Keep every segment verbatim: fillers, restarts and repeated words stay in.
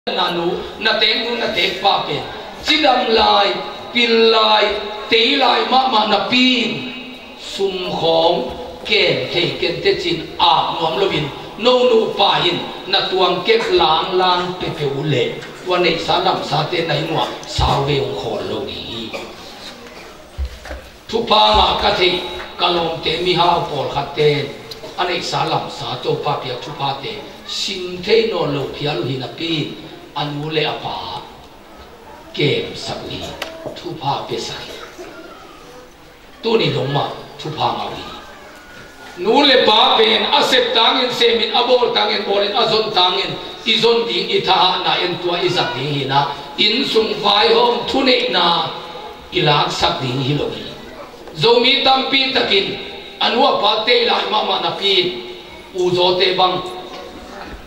Na nu, na teek nu, na teek pa pen cidam lai, pil lai, tei lai mahmah napi in sum khawng kem thei kei te ci-in ap nuam loin, no nupa in na tuang kep langlang peuhpeuh uh leh tua neihsa lamsate na inn uah sau ve hong khawl lo ding hi. Thupha ngah ka theih ka lawmte mihau pawlkhatte in a neihsa lamsa Topa piak thuphate sim thei nawn lo phial uh hi napi in a nu le a pa kemsak uh hi, thupha piasak hi. Tuni dong mah thupha ngah uh hi. Nu le pa pen a sep tangin semin, a bawl tangin bawlin, a zon tangin i zon ding, i thahahna en tua i zat ding hi-in ah, inn sung vaihawm thuneihna i laksak ding hi lo hi. Zomi tampi takin a nu a pa tei lai mahmah napi in, u zawte bang,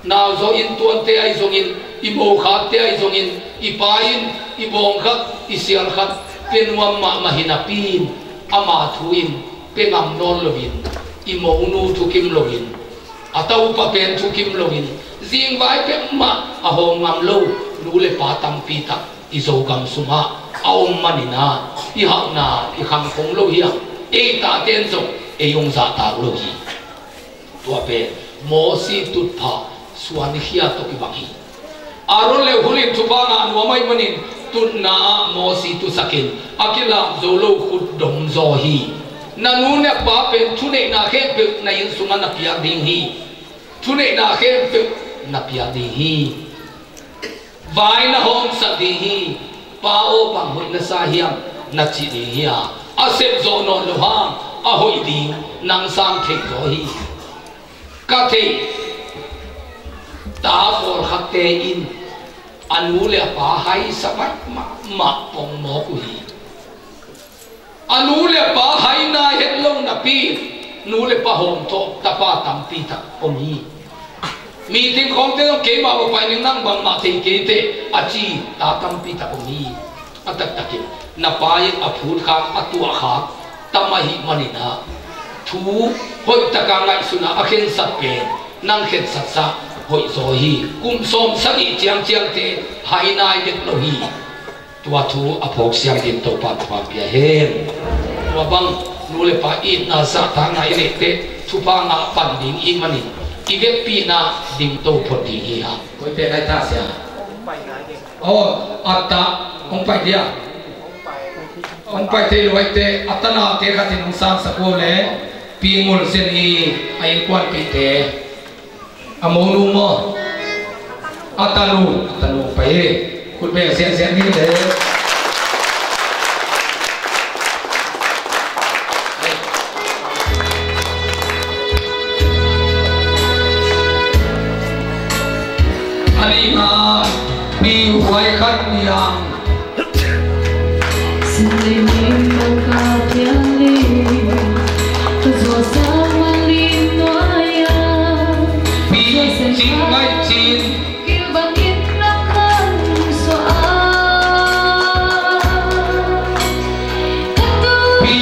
nau zaw inntuante ahi zongin, i mokhatte ahi zongin, i pa in i bawng khat, i sial khat pia nuam mahmah hi napi in, ama thu in pia ngam nawn loin, i monu thukim loin, a taupa pen thukim loin, zingvai peuhmah a hawm ngam lo nu le pa tampi tak i Zogam sungah a om manin ah, i hauhna i khang khong lo hi a, ei taten zong ei hong zahtak lo hi. Tua pen Mosi tutphah suankhia tawh kibang hi. Aaron le Hur in thupha ngah nuam ahih manin tutna ah Mosi tusakin a kilap zo lo khut dom zaw hi. Na nu na pa pen thuneihna khempeuh na inn sungah na piak ding hi. Thuneihna khempeuh na piak ding hi. Vai na hawmsak ding hi. Pa aw, bang hoih na sa hiam, na cih ding hi a, a sep zawh nawn lo hang a hoih ding nang sang thei zaw hi. Ka theih ta pawlkhatte in a nu le a pa haisa baih mahmah pongmawk uh hi. A nu le pa hai nai het lo napi, nu le pa hawmthawh tapa tampi tak om hi. Meeting khawngte zong keimah va pai ning, nang bangmah thei kei teh a ci ta tampi tak om hi. A taktakin na pa in a phutkhak, a tuahkhak tam ahih manin ah, thu hoihtaka ngaihsun a, a khensat pen nang khensatsa hoih zaw hi. Kum sawm sagih ciangciangte hai nai het lo hi. Tua thu a phawk siam ding Topa thupha pia hen. Tua bang nu le pa itna zahtakna i neih teh thupha ngah pan ding i hih manin i vekpi-in ah dingto phot ding hi hang. Koi pen lai ta sia? Aw, a ta hong pai dia. Hong pai thei lo ahih teh a tanate khat in hong sangsak uh leh, Pi Ngul Zen i a innkuanpihte. A monu maw? A tanu, a tanu pai hi. Khut beng siansian ni le. A nihna, Pi Huai Khan Niang. Pi Cing Ngai Cin. Pi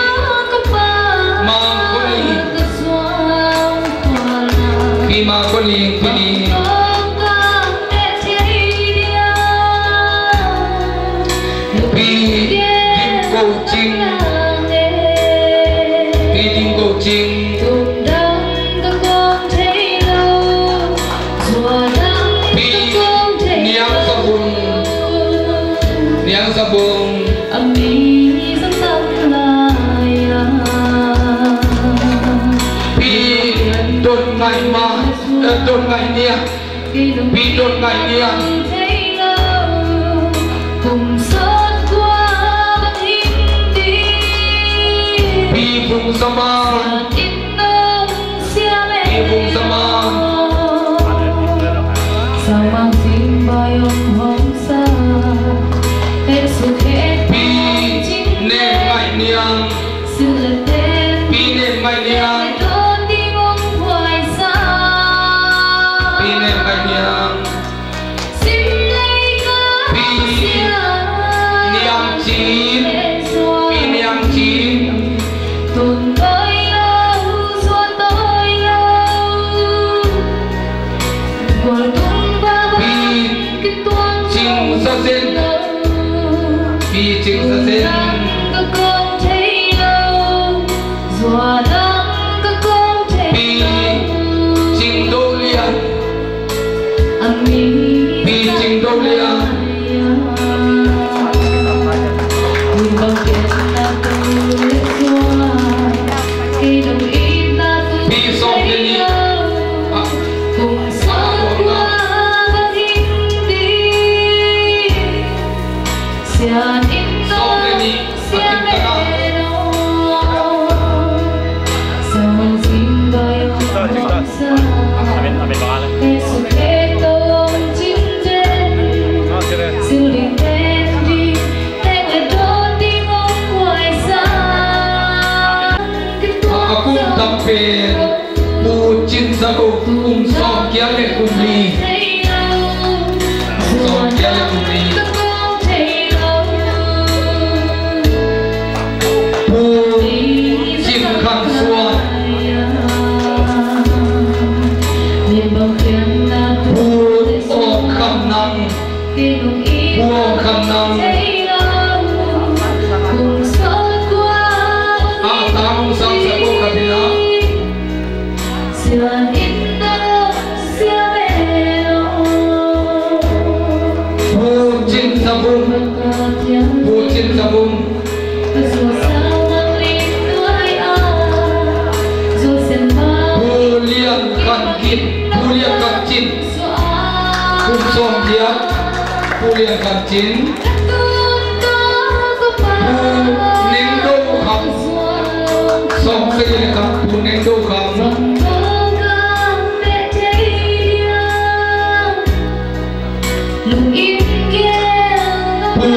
Mang Kua Ling. Pi Mang Kua Ling, Pi Pi Ding Ko Cing. Pi Ding Ko Cing. Pi Niang Za Bung. Niang Za Bung. Pi Don Ngai Ma, eh, Don Ngai Niang. Pi Don Ngai Niang. Pi Bung Za Man. Pi Bung Za Man. Pi Nem Ngai Niang. Pi Nem Ngai Niang. Pi Nem Ngai Niang. Pi Niang Cin. Pi Niang Cin. Picing sa seh. Picing do lian. Picing do lian. Pi sawm le nih. Sawm le nih. A kim taka. A kum tam pen Pu Cin Za Khup, kum sawm giat le kum li. Sawm giat le kum li. Pu Cin Khang Suan. Pu Aw Kham Nang. Pu Aw Kham Nang. A tang sang sa ko ka pina. Pu Cin Za Vum. Pu Cin Za Vum. Pu Lian Khan Cin. Pu Lian Khan Cin. Kum sawm giat. Pu Lian Khan Cin. Pu Neng Do Kham. Sawm sagih le khat. Pu Neng Do Kham. Pu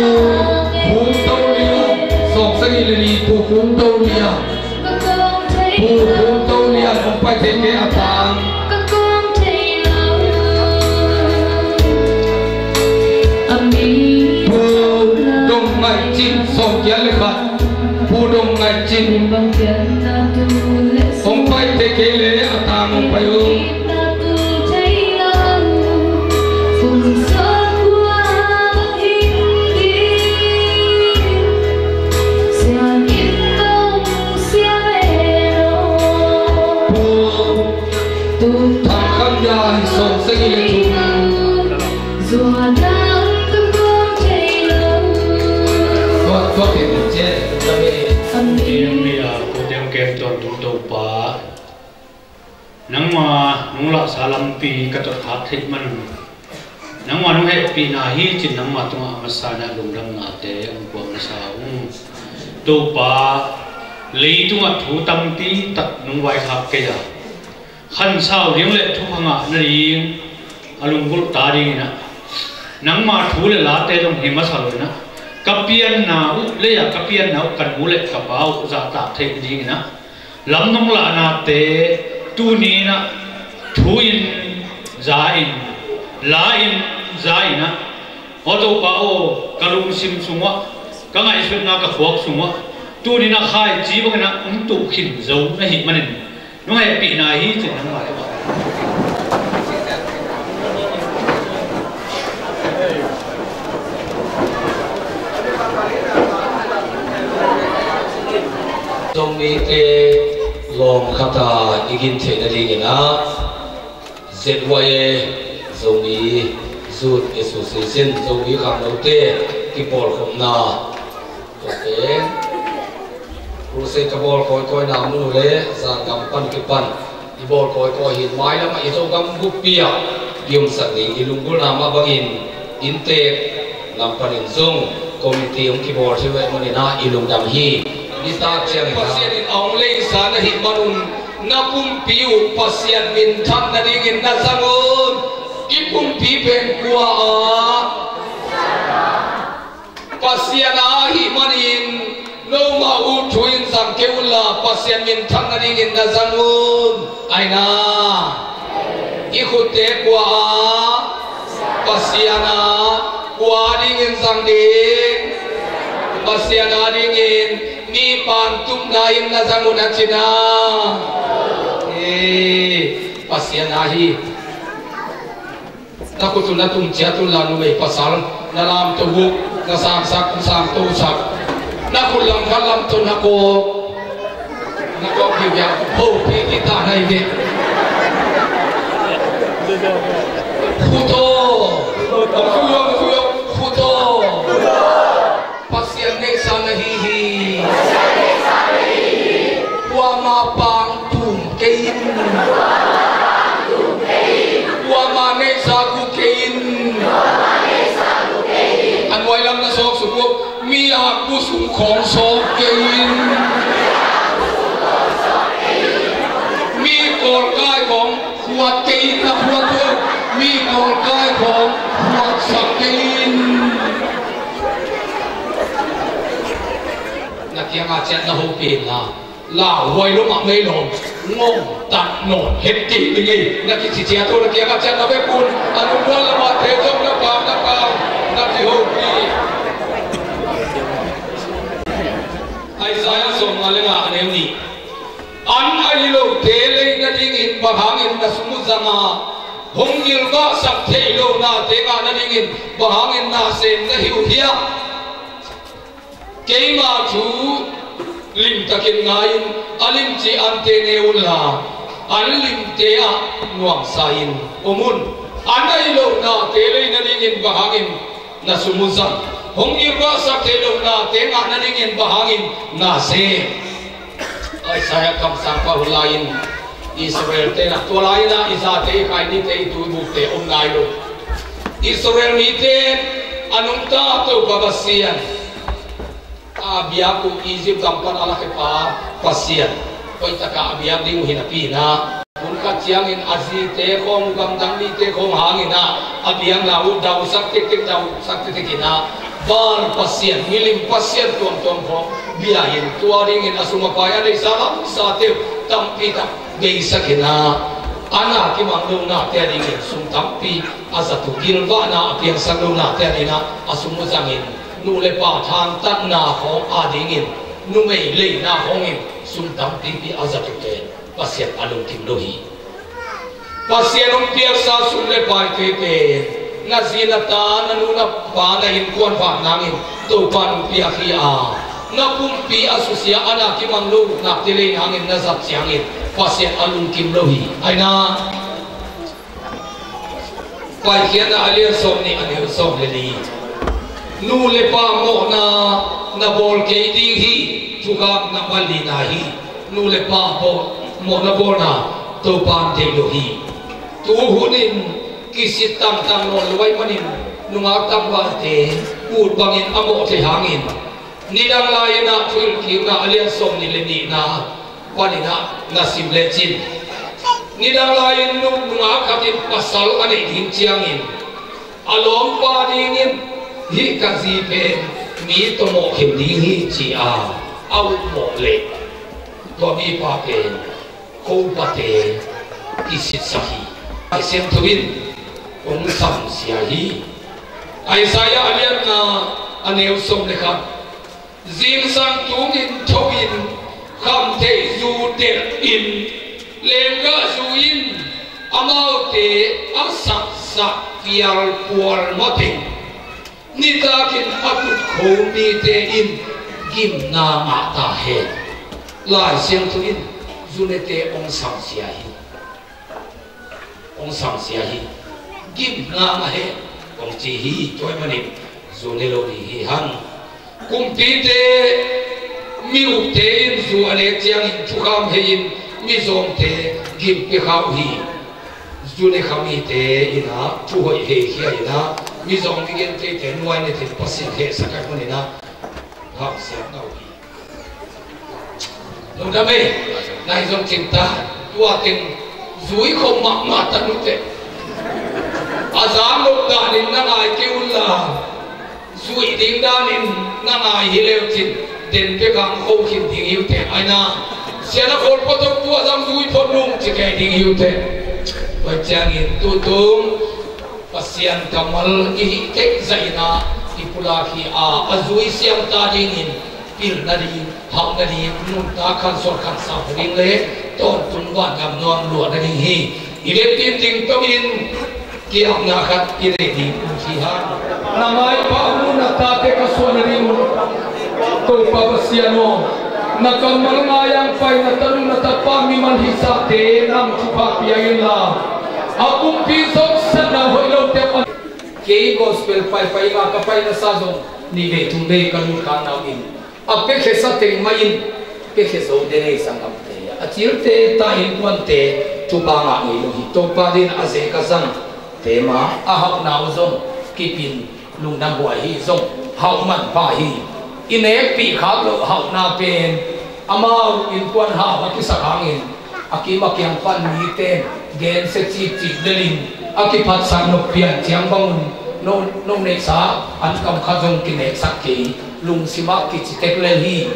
Phung To Lian. Sawm sagih le nih. Pu Phung To Lian. Pu Phung To Lian, hong pai thei kei a tang. Pu Dong Ngaih Cin, sawm giat le khat. Pu Dong Ngaih Cin. Hong pai thei kei leh a tang hong pai uh. Pu Thang Kham Yai, sawm sagih le thum. Tua, tua pen ciat. Pu Tiang Kem Tawntung Topa, nangma nong lahsa lampi ka tot khak theih man un, nangma nong hehpihna hi cin nangma tungah a masa in ah lungdamnate hong puak masa ung. Topa, leitungah thu tampi tak nong vaikhak kei a, khansau ding le thupha ngah nading a lunggulh ta dingin ah, nangma thu le late zong hi masa lo in ah, ka pianna uh, lei-ah ka pianna uh ka nu le ka pa uh zahtak theih nadingin ah lam nong lahnate tuni in ah thu in, za in, la in, za in ah, aw Topa aw, ka lungsim sungah, ka ngaihsutna ka khuak sungah tuni in ah khaici bangin ah hong tuh khin zo na hih manin nong hehpihna hi cin nangma tungah. Zomite lawm khat a i gin theih nadingin ah Z Y A, Zomi Youth Association, Zomi khangnote kipawlkhopna, tuate crusade ka bawl kawikawina mun uh le zanggam pan kipan i bawl kawikawi hi. Mailamah i Zogam buppi ah i omsak ding i lunggulhna mah bangin inntek lam panin zong committee hong kibawl thei uh ahih manin ah i lungdam hi. Nitak ciangin ah Pasian in a hong leisa na hih man un, na pumpi uh Pasian minthan nadingin na zang un. I pumpi pen kua a? Pasian a ahih manin nomau thu in zang kei unla Pasian minthan nadingin na zang un. Aina, i khutte kua a? Pasian a. Kua dingin zang ding? Pasian a dingin. Mi pan tupna in na zang un a cina. Ee, Pasian a hi. Na khut uh na tum ciat unla numei pasal na lamto uh. Ka sangsak, sangtosak. Na khut lam khat lam tawh na kawk. Na kawk kiu ya. Ho pi kita na i ve. Khuto. Khuyo, khuyo, khuto. Pasian neihsa na hi hi. Kuama pang tum kei in. Kuama neihsa gu kei in. A nuai lam na sawk suk uh. Mi a gu sung khawng sawk kei in. Mi kawlkai khawng khuat kei in na khuat uh. Mi kawlkai khawng khuatsak kei in. Na kiangah ciat na hopih in la. Lauhuai lo mah mei lo. Ngong tak nawn het kei ding ei. Na kici ciat uh na kiangah ciat na vekun. A nungkuan lamah te zong na pam na pam. Na kihopih. Isaiah sawmnga le nga a neu nih. An a hi lote lei nadingin bang hangin na sum uh zang a, hong gilvahsak theih lohnate ngah nadingin bang hangin na sem na hi uh hiam? Keima thu limtakin ngai-in a limci ante ne unla, an limte ah nuamsa-in om un. An a hi lohnate lei nadingin bang hangin na sum uh zang? Hong gilvahsak theih lohnate ngah nadingin bang hangin na sem? Isaiah kamsangpa hun lai-in Israel te na, tua lai-in ah i zate, i khainite, i tuibukte om nai lo. Israel mite a nungta Topa Pasian a biak uh, Egypt gam pan a lakhia pa Pasian hoihtakah a biak ding uh hi napi-in ah, hun khat ciangin a zite khawng, gamdang mite khawng hangin ah a biakna uh dausak tiktik, dausak tiktik in ah Baal pasian, milim pasian tuamtuam khawng bia-in, tua dingin a sum a pai a neihsa lamsate uh tampi tak beisak in ah, a na kimang lohnate a dingin sum tampi a zat uh, gilvahna a piangsak lohnate a dingin ah a sum uh zangin, nu le pa thangtatna khawng a dingin, numei leina khawngin sum tampipi a zat uh pen Pasian a lungkim lo hi. Pasian hong piaksa sum le paite pen na zi na ta, na nu na pa, na innkuan vak nangin Topa nong piak hi a, na pumpi a susia, a na kimang lohnate lei nangin na zat ciangin Pasian a lungkim lo hi. Aina Paikhiatna a lian sawm nih, a neu sawm le li. Nu le pa mawhna na bawl kei ding hi. Thukham nang van lina hi. Nu le pa bawl, mawhna bawlna Topa deih lo hi. Tu hunin kisit tangtang nawn lo ahih manin nungak tangvalte ut bangin a mawh thei hangin, nidang lai-in ah Thuhilhkikna a lian sawm nih le nihna panin ah na sim lecin, nidang lai-in nu, nungak khat in pasal a neih ding ciangin a lawmpa dingin, hih ka zi pen mi tawh mawh khin ding hi, ci-a a ut mawh leh tua mipa pen ko pate kisitsak hi. Lai Siangtho in hong samsia hi. Isaiah a lian nga, a neu sawm le khat. Zingsang tungin tho-in, khamtheih zu delhin, lenggah zu in amaute a saksak pialpual mateng. Nitakin a tutkho mite in gimna ngah ta hen. Lai Siangtho in zunete hong samsia hi. Hong samsia hi. Gimna ngah hen hong ci hi. Tua ahih manin zu ne lo ding hi hang. Kumpite, mi ukte in zu a nek ciangin thukham hei-in mizawngte gim pia kha uh hi. Zu ne kha mite in ah thu hoih heikhia in ah, mizawng migentheite nuai netin Pasian hehsak ahih manin ah hamsiatna uh hi. Lungdam ei. Nai zong cing ta. Tua teng zui kho mahmah ta nute. A zang nop danin na ngai kei unla, zuih ding danin na ngai hi leu cin, den pek a hong kho khin ding hi uh teh. Aina, sian a khawl photok tua zang zui phot nung ci kei ding hi uh teh. Tua ciangin tutung Pasian kammal i hih theih zah in ah i pulak hi a, a zui siang ta dingin pilna ding, hauhna ding, nuntak khansuan khansa ding le tawntung vangam nuam luah nading hi. I vekpi-in ding tawmin ki-apna khat i nei ding uh hi hang. Na maipha uh, na Tate ka suan a ding un, Topa Pasian aw, na kammal ngai ang pai na tanu na tapa mimal hihsate nang thupha pia inla, a pumpi zong satna hoih lote a, kei gospel paipai ma ka paina sa zong nih vei thum vei ka lut kha nau in, a piakhia sa teng mah in piakhia zo den ei sanggamte, a cilte ta innkuante thupha ngah ngei lo hi. Topa din a zek a zangte ma a hauhna uh zong kipin lungdam huai hi. Zong hauh manpha hi. I nekpih khak loh hauhna pen amau innkuan hau a kisak hangin a kim a kiang pan mite gensia cipcip lelin a kiphatsak nop pian ciang bangun no, no neihsa an kam khat zong kineksak kei, lungsimah kici tek lel hi.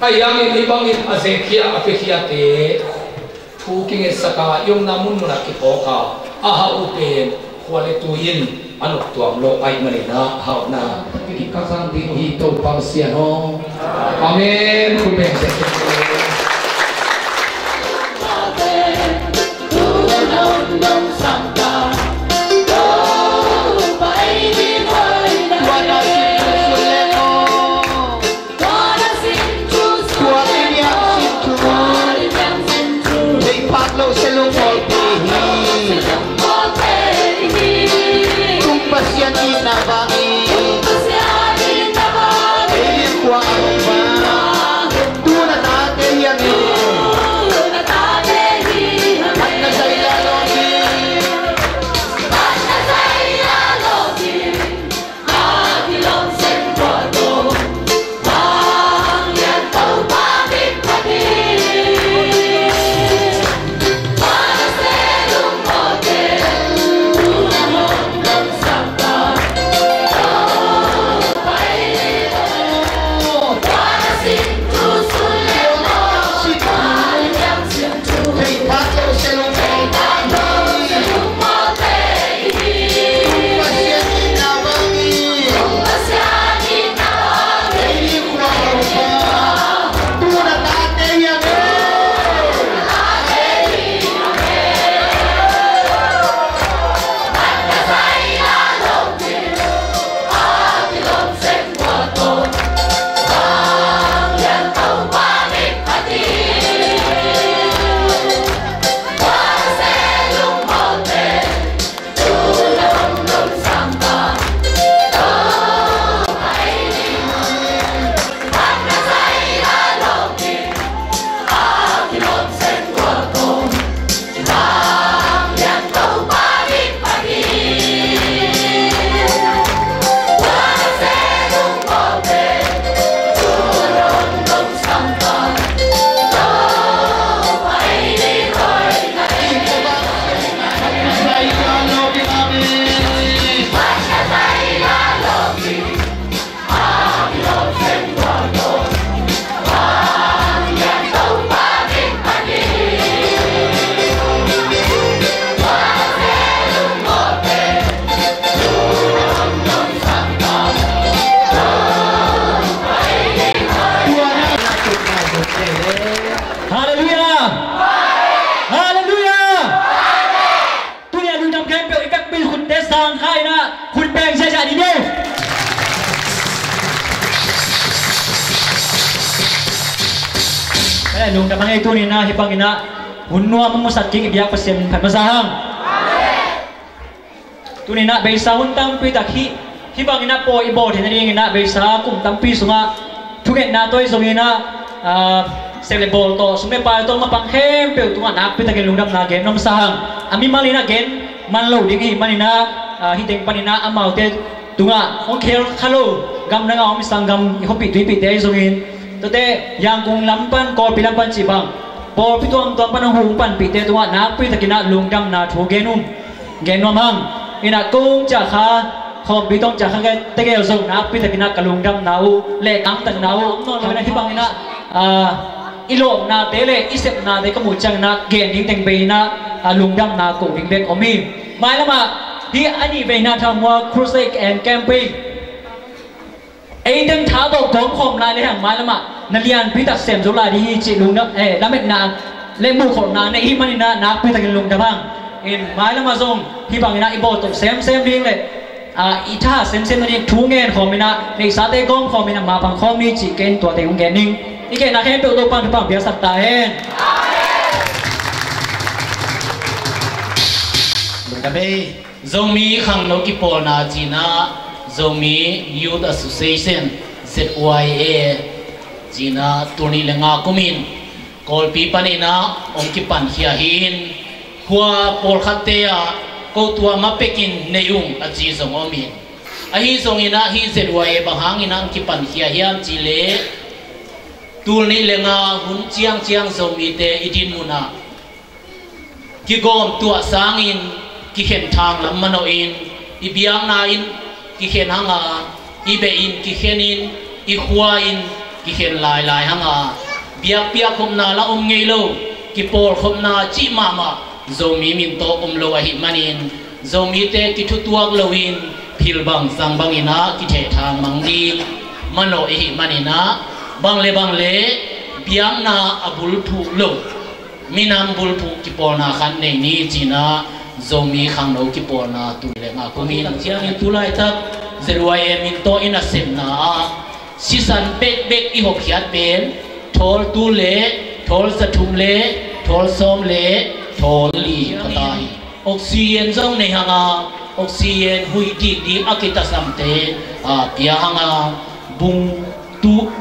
Ahi hangin hih bangin a zekkhia a piakhiate thu kingetsak a i omna munmunah kiphawk a, a hauh uh pen khua le tui in a noktuam lawh ahih manin ah hauhna kikikasang ding uh hi. Topa Pasian aw. Amen. Khut beng sese. Tung Pasian itna vang hi. Ei khua a hong vang. Tu na tate hi hang hi. Phatna zaila lawm hi. Halleluiah! Halleluiah! Tuni a lungdam khempeuh i pekpi khutte sang kha in ah, khut beng ziahziah ni ni. Lungdam a ngei tuni in ah hih bangin ah hun nuam a musat kik i biak Pasian min phat masa hang. Tuni in ah beisa hun tampi tak hih, hih bangin ah pawi i bawl theih nadingin ah beisa kum tampi sungah thungetna tawh i zongin ah, ah, sep le bawl tawh, sum le pai tawh, mapang khempeuh tungah nakpi takin lungdamna gen nuam sa hang. A mimal in ah gen man lo ding i hih manin ah, ah, hih teng panin ah amaute tungah hong khel kha lo gamdang a om i sanggam i khuapih tuipihte i zongin, tuate Yangon lam pan, Kawlpi lam pan cih bang, pawlpi tuamtuam pan hong hong panpihte tungah nakpi takin ah lungdamna thu gen um. Gen nuam hang. In ah kong ciah kha, khawmpi tawh ciah kha tegel zong nakpi takin ah ka lungdamna uh le ka angtanna uh om nawn lo in ah hih bangin ah, ah, i lawpnate le i sepnate ka muh ciangin ah gen ding teng bei in ah, ah, lungdamna ko ding bek om hi. Mailamah hih a nih veina Thanmual Crusade and Camping ei teng tha tawh kawm khawm lai le hang mailamah na lianpi tak sem zo lai ding hi cih lungdam, eh, lametna le muhkholhna nei i hih manin ah nakpi takin lungdam hang. In mailamah zong hih bangin ah i bawl tawh semsem ding le Ah, i tha semsem manin thu ngen khawm in ah, neihsate gawm khawm in ah, mapang khawm ni cih ken tuate hong gen ning. I genna khempeuh Topa'n thupha piaksak ta hen. Zomi khangno kipawlna cih in ah, Zomi Youth Association, Z Y A cih in ah, tul nih le nga kum in Kawlpi panin ah hong kipankhia hi in, khua pawlkhatte ah ko tua ma pekin nei ung a ci zong om in. Ahi zongin ah hih Z Y A bang hangin ah hong kipankhia hiam cih leh, tul nih le nga hun ciangciang Zomite i dinmun ah kigawm tuah sangin kikhen thang lam manawh in, i biakna in kikhen hang a, i beh in kikhen in, i khua in kikhen lailai hang a, biakpiak khopna la om ngei lo, kipawlkhopna cih mahmah Zomi min tawh om lo ahih manin, Zomite kithutuak loin, philbang zangbang in ah kithehthang mang ding manawh i hih manin ah, bang le bang le biakna a bulphuh lo, minam bulphuh kipawlna khat nei ni cih in ah, Zomi khangno kipawlna tul nih le nga kum in, ciangin tu laitak Z Y A min tawh i nasepna ah sisan bekbek i hopkhiat pen thawl tul le thawl zathum le thawl sawm le thawl li pha ta hi. Oxygen zong nei hang a, oxygen huih dikdik a kitasamte, a, pia hang a, bung tu,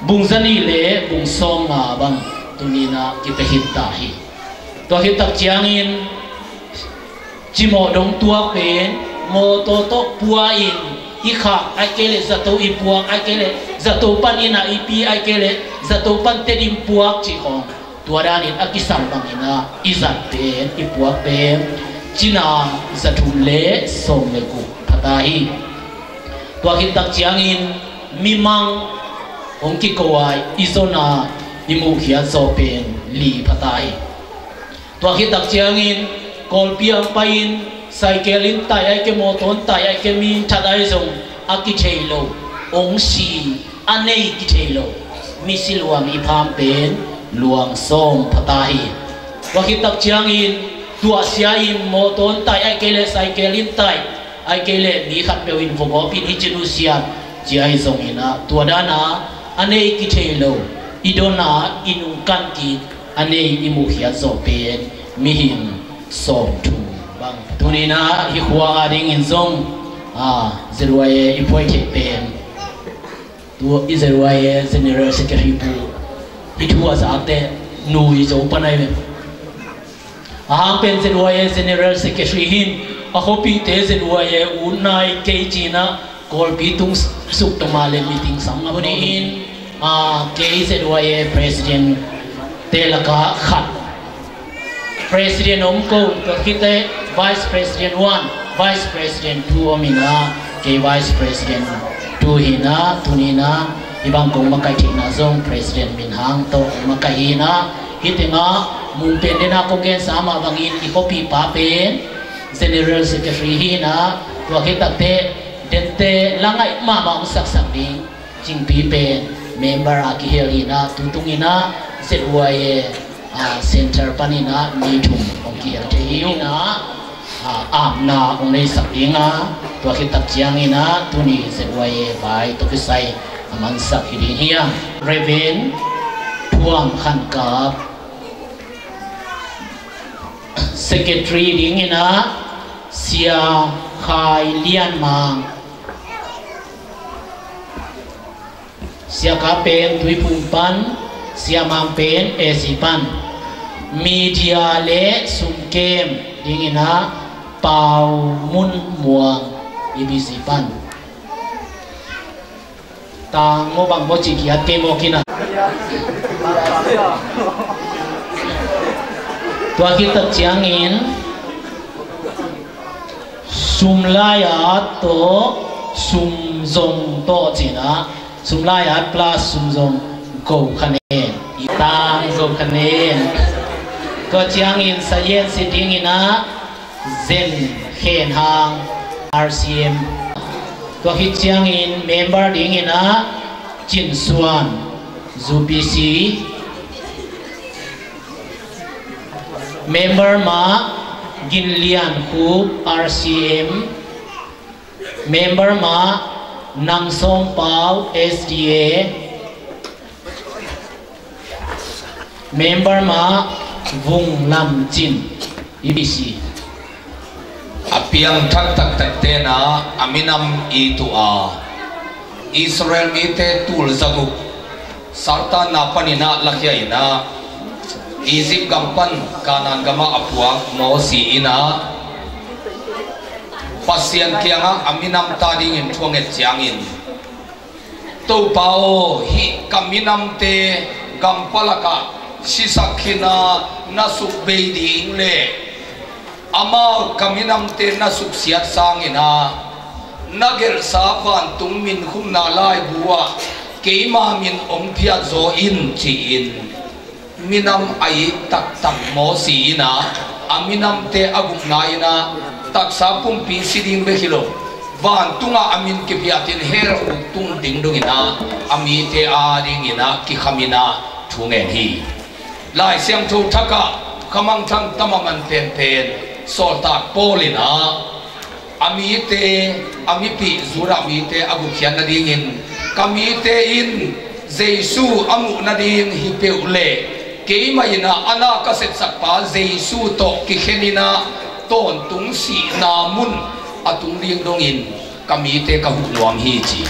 bung zanih le bung sawmnga bang tuni in ah kipia khit ta hi. Tua khit tak ciangin cimawh dong tuak pen mawtaw tawh pua in i khak, ahih kei leh zato i puak, ahih kei leh zato pan inn ah i pi, ahih kei leh zato pan Tedim puak cih khawng, tua danin a kisam bangin ah i zat pen, i puak pen cina zathum le sawm le guk pha ta hi. Tua khit tak ciangin mimang hong kiko a i zon a i muhkhiat zawh pen li pha ta hi. Tua khit tak ciangin Kawlpi ah hong pai-in cycle in tai, ahih kei leh mawtaw in tai, ahih kei leh mi in that ahi zong a kithei lo, hong si a nei kithei lo misi luang i pham pen luang sawm pha ta hi. Tua khit tak ciangin tuahsia in mawtaw in tai, ahih kei leh cycle in tai, ahih kei leh mi khatpeuh in vogawp in hih ci-in nusia ci ahi zongin ah, tua dan a a nei kithei lo, i don a i nungkan kik a nei i muhkhiat zawh pen mihing sawmthum bang. Tuni in ah hih khua a dingin zong, a, Z Y A i phuai theih pen, tu i Z Y A General Secretary pu i thu a zakte nui zo pan ahi ve. A hang pen Z Y A General Secretary hi in, a khuapihte Z Y A ut nai kei ci-in ah Kawlpi tung suk tawh mah leh meeting sam ngam ni in, a, kei Z Y A President te lakah khat, President om ko, tua khit teh Vice President one, Vice President two om in ah, kei Vice President two hi in ah, tuni in ah hih bang kong makaih theihna zong President min hang tawh makaih hi in ah, hih teng ah mun pen den a kong gensa mah bangin i khuapihpa pen General Secretary hi in ah, tua khit tak teh dente la ngaih mahmah hong saksak ding Cingpi pen member a kihel hi in ah, tu tung in ah Z Y A, a, Center pan in ah mi thum hong kihel thei hi in ah, a, apna hong neisak ding a, tua khit tak ciangin ah tuni Z Y A vai tawh kisai a mansak hi ding hi a. Reverend Thuam Khan Kap, Secretary dingin ah Sia Khai Lian Mang, Sia Kap pen Tuiphum pan, Sia Mang pen A C pan. Media le sumkem dingin ah Pau Mun Muang, B B C pan. Tang maw bang maw ci kiat kei maw kin ah. Tua khit tak ciangin sum lai-at tawh sum zong tawh ci-in ah, sum lai-at plus sum zong Go Kha Nen, i tang Go Kha Nen. Tua ciangin sayensi dingin ah Zen Khen Hang, R C M. Tua khit ciangin member dingin ah Cin Suan, U P C. Member mah Gin Lian Khup, R C M. Member mah Nang Sawm Pau, S D A. Member mah Vung Lam Cin, E B C. A piangthak taktak tenah a minam i tuh a, Israel mite tul zaguk saltanna paninah lakhia inah Egypt gam pan Kanaan gamah a puak Mosi inah Pasian kiangah a minamte adingin thu a nget ciangin, Topa aw, hih ka minamte gampalakah sisak khinah na sukbei ding le amau ka minamte na suksiat sanginah na gelhsa vantung minkhumna laibu ah keima min hong phiatzaw in, ci-in minam a it taktak Mosi inah a minamte a gupna inah taksa pumpi si ding bek hi lo, vantungah a min kiphiatin hell khuk tung ding donginah a mite adinginah kikham inah thu ngen hi. Lai Siangtho thakah khamangthang tam a man penpen sawltak Paul inah a mite, a mipih Judah mite a gupkhiat nadingin, ka mite in Jesu a muh nading hi peuh leh keimah inah a na ka sepsakpa Jesu tawh kikhen inah tawntung sihna mun a tung ding dongin ka mite ka huh nuam hi, ci.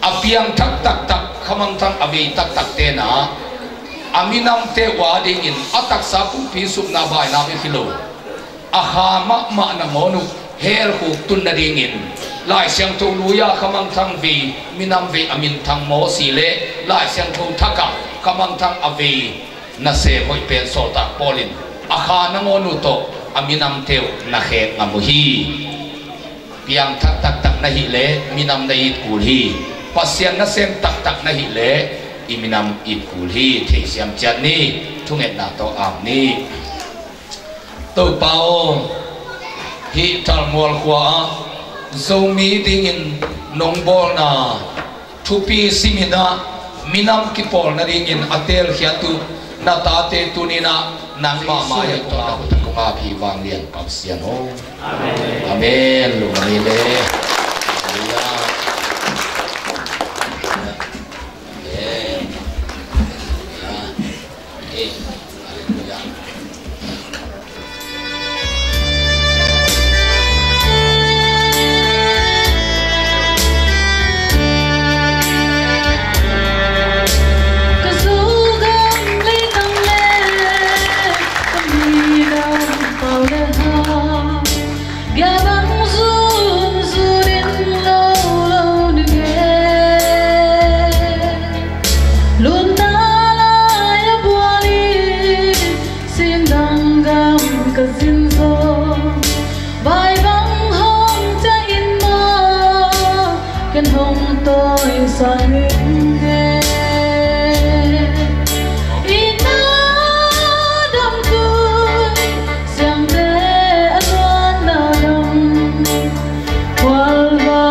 A piangthak taktak khamangthang a vei taktak tenah a minamte uh adingin a taksa pumpi supna baina bek hi lo, a kha mahmah nangawn uh hell khuk tun nadingin Lai Siangtho lui-a khamangthang vei, minam vei a minthang Mosi le Lai Siangtho thakah khamangthang a vei nasem hoih pen sawltak Paul in a kha nangawn uh tawh a minamte uh na khek ngam uh hi. Piangthak taktak na hih leh minam na it kul hi. Pasian nasem taktak na hih leh i minam it kul hi. Theisiam ciat ni. Thungetna tawh am ni. Topa aw, hih Thalmual khua-ah Zomi dingin nong bawlna thupi siminah minam kipawl nadingin a teelkhiat uh na tate tuninah nangmah mai-ah tawh na khutak kong ap hi, vanglian Pasian aw. Amen. Lungdam ei le. Halleluiah. Amen. Halleluiah. Ka Zogam leitang le ka midang pau le ha, Giabang zun zun in lo lo na ngen. Lunta lai a bual in sindang gam ka zin zaw. Vai bang hong ca in maw, ken hong tawi sa ning e. Inn a dam tui, siangte a zuanna dam, khualva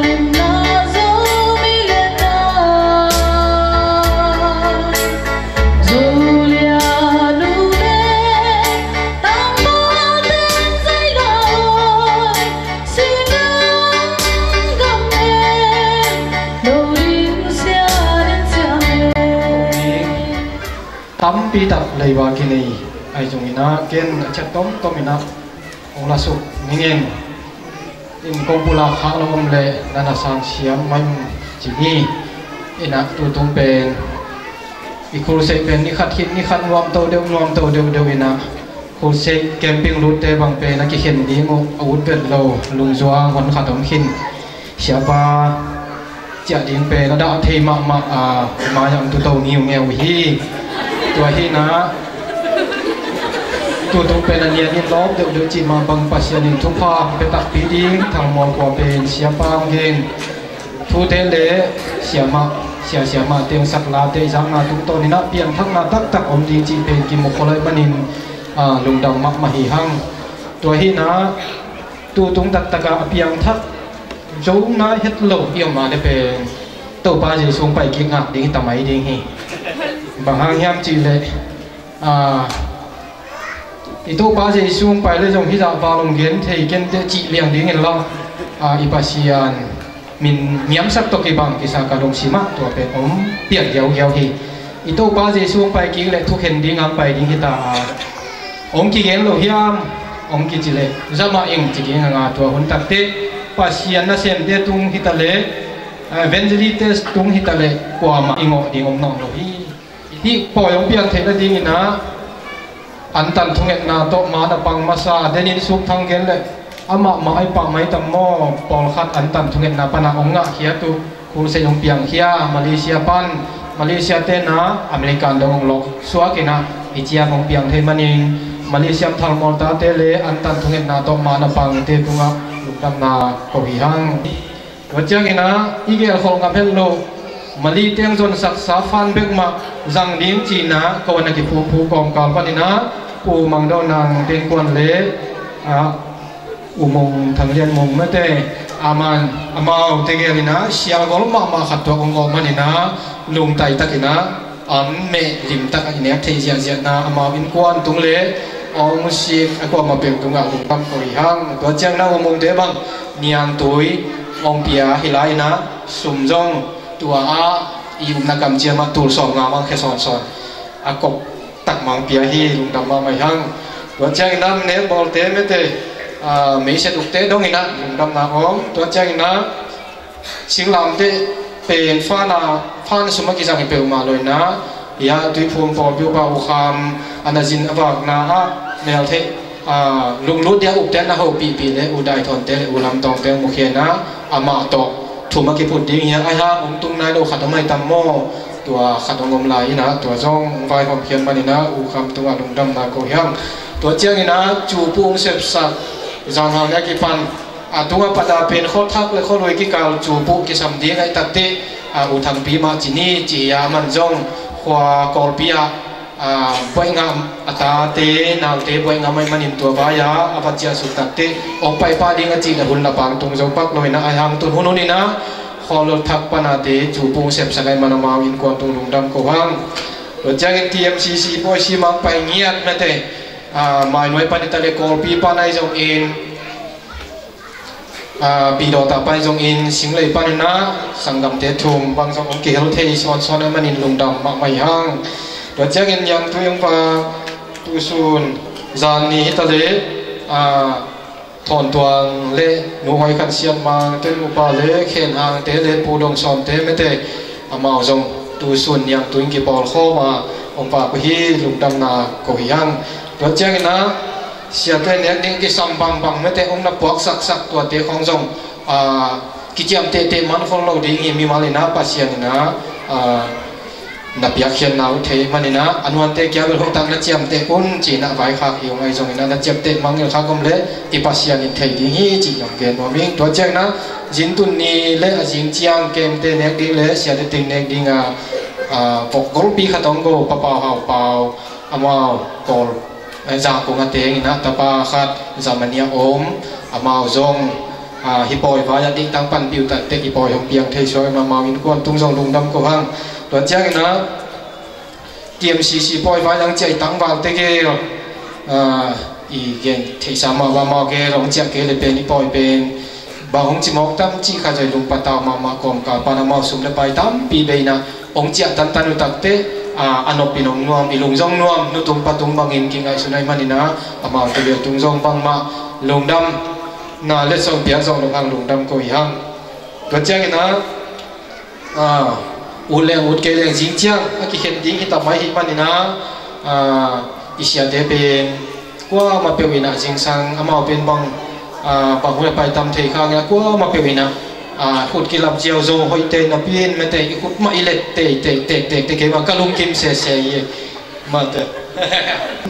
limna Zomi le ta, Zolia nu le tangpa ten zei dawi, sinang gam en lo ding sia den sia me. Tampi tak leiba kinei ahi zongin ah ken a ciat tomtom in ah hong lasuk ning in, in kong pulak khak lo om leh na na sang siam mai ci ni. In ah tutung pen i crusade pen ni khat khit ni khat nuamto deuh nuamto deuh deuh in ah, crusade camping lutte bang pen a kikhen ding uh a ut vet lo, lungzuang hon khat om khin. Siapa ciah ding pen a dah thei mahmah a, i mai-ah hong tuto ngiungeu hi. Tua hi in ah tutung pen a nian in lawp deuhdeuh cih mah bang Pasian in thupha pia takpi ding Thangmual khua pen siapa hong gen thute le siamah, sia siamah teng sak late i zakna tungtawn in ah piangthakna taktak om ding cih pen kimu khol ahih manin, ah, lungdam mahmah hi hang. Tua hi in ah tutung taktak ah a piangthak zo nai het lo i om a le pen Topa Jesu hong pai kik ngak ding hi ta mai ding hi. Bang hang hiam cih leh, ah, i Topa Jesu hong pai le zong hih zah val hong gen thei kei inteh cih liang ding in la, A, i Pasian min niamsak tawh kibang kisa ka lungsim ah tua pen om pian giaugiau hi. I Topa Jesu hong pai kik leh thukhen ding a hong pai ding hi ta a, hong kigen lo hiam hong kici leh zam ah ing ci ding hang a, tua hun takteh Pasian nasemte tung hi ta leh, a, evangelist tung hi ta leh kuamah i ngawh ding om nawn lo hi. Hih pawi hong piang theihna dingin ah antan thungetna tawh man a pang masa denin suk thang gen leh amah mah ai pah mai tam maw? Pawlkhat antan thungetna pan a hong ngahkhiat uh, crusade hong piangkhia Malaysia pan, Malaysia ten ah American dong hong lawh suakin ah i ciang hong piang thei manin Malaysia thalmawl tate le antan thungetna tawh man a pangte tungah lungdamna ko hi hang. Tua ciangin ah i gelkholh ngam het loh Mali teng zonsaksa fan bek mah zang ding cihna ko a na kiphuphu kawmkal panin ah Pu Mang Dawh Nang Teng Kuan le, ah, U Mung Thang Lian Mung mete, aman amau tegel in ah sialgol mahmah khat tuak hong om manin ah lungtai takin ah an meh limtak a i nek theih ziahziahna amau innkuan tung le hong sik a kuamah peuh tungah lungdam ko hi hang. Tua ciang na U Mungte bang niangtui hong pia hi lai in ah sum zong tua ah i upna kamciam ah tul sawmnga mang khia sawnsawn a kop tak mang pia hi, lungdam mahmah hi hang. Tua ciang in ah netbawlte mete, a, meiset ukte dong in ah lungdamna om. Tua ciang in ah singlamteh pen fan a, fan sum a kizang hi peuhmah lo in ah, hia Tuiphum pawlpi upa U Kham a na zin a vakna ah mel theih, a, lunglut dia ukte na hopihpih le U Dai Thawnte le U Lam Tawngte mukhia in ah amah tawh thum a kiphut ding hia, ai hang hong tung nai lo khat a mai tam maw? Tua khat hong om lai in ah tua zong hong vaihawm khian manin ah U Kham tungah lungdamna ko hi hang. Tua ciangin ah Cu Pu hong sepsak zanhang a kipan a tungah pada pen khuathak le khualui kikal Cu Pu kisam ding ahih takteh, a, U Thangpi mah ci ni ci hi a, aman zong khua Kawlpi ah, a, buaih ngah a tate naute buaih ngah mai manin tua vai-ah a va ciahsuk takteh hong paipah ding a cih le hun la pang tung zo pak lo in ah, ai hang tun hun hun in ah khualui thak panate Cu Pu hong sepsak ahih man amau innkuan tung lungdam ko hang. Tua ciangin T M C C pawi sim ah pai ngiat mete, a, mainuai pan hi ta le Kawlpi pan ahi zongin, a, Pidawta pan ahi zongin Singlei panin ah sanggamte thum bang zong hong kihel thei sawnsawn ahih manin lungdam mahmah hi hang. Tua ciangin niangtui hong pa tusun zan ni hi ta le, a, Thawn Tuang le Nu Hoi Khan Sian Mang te, nupa le Khen Hang te le Pu Dong Sawm te mete, amau zong tusun niangtui in kipawlkhawm a hong pak uh hi, lungdamna ko hi hang. Tua ciangin ah siate nek ding kisam bangbang mete hong na puaksaksak tuate khawng zong, a, kiciamtehteh man khol lo ding hi, mimal in ah Pasian in ah, a, na piakkhiatna uh thei manin ah a nuante kia bel hoihtak na ciamteh un ci-in ah vaikhak hi ung, ahi zongin ah na ciamteh mangngilh khak om le i Pasian in thei ding hi cih zong gen nuam ing. Tua ciangin ah zintun ni le a zing ciang kemte nek ding le siate teng nek ding a, a, vok golpi khat hong go Pa Pau Hau Pau, amau Kawl, eh, Zangkong a teng in ah tapa khat Germany a om, amau zong, a, hih pawi vai-ah dingtang panpih uh takteh hih pawi hong piang thei suak in amau innkuan tung zong lungdam ko hang. Tua ciangin ah T M C C pawi vai-ah hong ciah i tangval tegel, a, i gen theihsa mah bang amau gel hong ciah kei le pen i pawi pen bang hong cimawk tam cih khat zong lungpatau mahmah kawmkal pan amau sum le pai tampi bei in ah hong ciah tantan uh takteh, a, a nop in hong nuam, i lung zong nuam, nu tung pa tung bangin kingaihsun ahih manin ah amau tegel tung zong bangmah lungdamna letsong piak zong lo hang, lungdam ko hi hang. Tua ciangin ah, a, ut leng ut kei leng zing ciang a kikhen ding hi ta mai ahih manin ah, a, i siate pen kuamah peuh in ah zingsang amau pen bang, a, bang hun a pai tam thei khang in ah kuamah peuh in ah, a, khut kilap ziau zo hoih tei napi in mete i khut mah i let tei tei tei tei tei kei mah ka lungkim sese hi. Mate.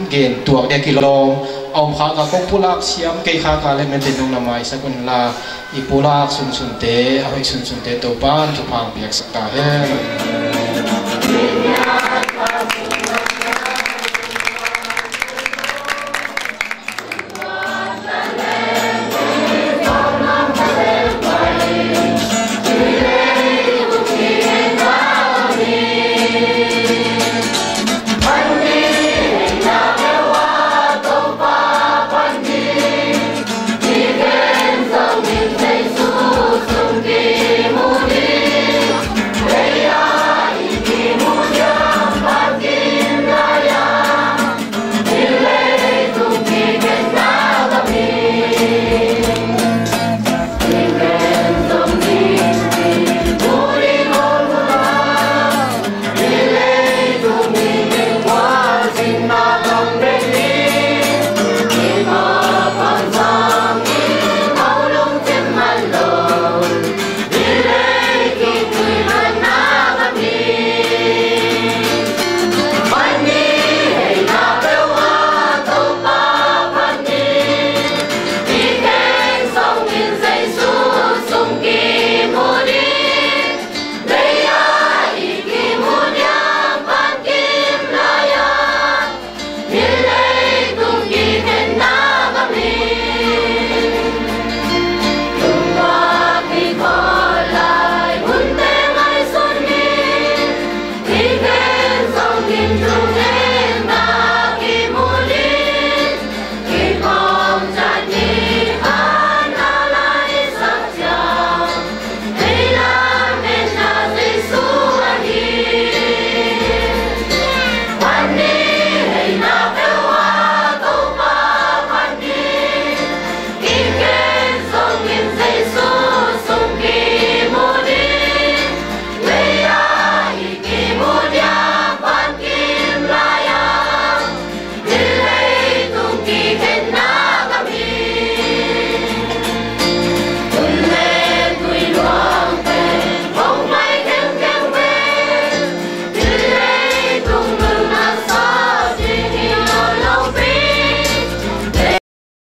Gen tuak dia kilawm a om khak a kong pulak siam kei khak a le mete nong na maisak un la, i pulak sunsunte, a hoih sunsunte Topa'n thupha piaksak ta hen.